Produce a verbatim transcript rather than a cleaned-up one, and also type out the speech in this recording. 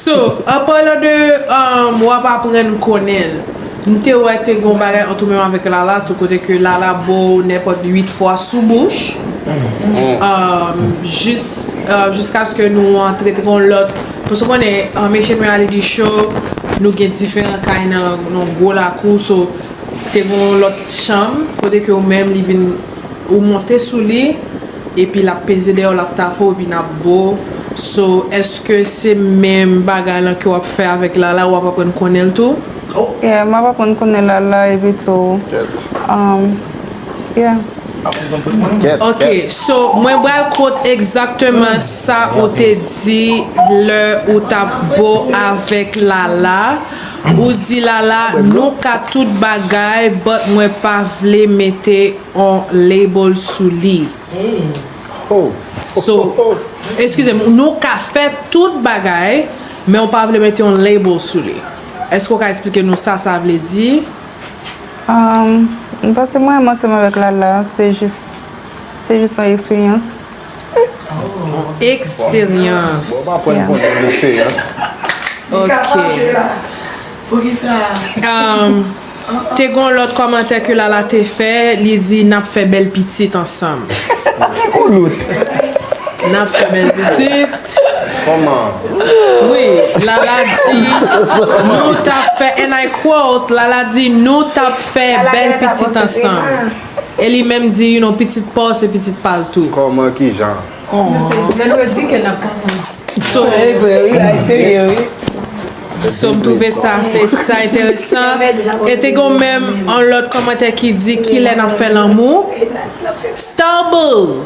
So, an palan de um, w ap aprann konnen l, m te wè te gon bagay ant ou menm avèk Lala tou, kote ke Lala ba w nenpòt uit fwa sou bouch. Um, jis, uh, jiskaske nou antre te gon lòt. Paske w konnen, um, Haitian Reality Show, nou gen diferan kay nan yon gwo lakou. So, te gon lòt chanm, kote ke ou menm li vin, ou monte sou li, epi l ap peze dèyè w, l ap tape w, epi n ap bo. So, èske se menm bagay lan ke w ap fè avèk Lala, w ap aprann konnen l tou? Yeah, m ap aprann konnen Lala, epi tou, um, yeah. Kèt, Ok, so mwen pral kot egzakteman sa ou te di lè ou t ap bo avèk Lala. Ou di Lala, nou ka tout bagay, but mwen pa vle mete on label sou li. Oh. So, eskize m, nou ka fè tout bagay, men w pa vle mete on label sou li. Èske w ka eksplike nou sa sa vle di? Um, m panse mwen menm ansanm avèk Lala, se jis se jis yon eksperyans. Eksperyans. Bon, m aprann konnen eksperyans. Ok. Poukisa? Um, te gon lòt kòmantè ke Lala te fè, li di n ap fè bèl pitit ansanm. Koulout. N ap fè bèl pitit. Kòman? Wi, Lala di nou t ap fè, and I quote, Lala di nou t ap fè bèl pitit ansanm. E li menm di, you know, pitit pa w se pitit pa l tou. Kòman, kijan? Men nou di ke n ap konprann. So, E vre, wi, ay serye, wi. So m twouve sa se sa enteresan. E te gon menm yon lòt kòmantè ki di kilè n ap fè lanmou. Stubble.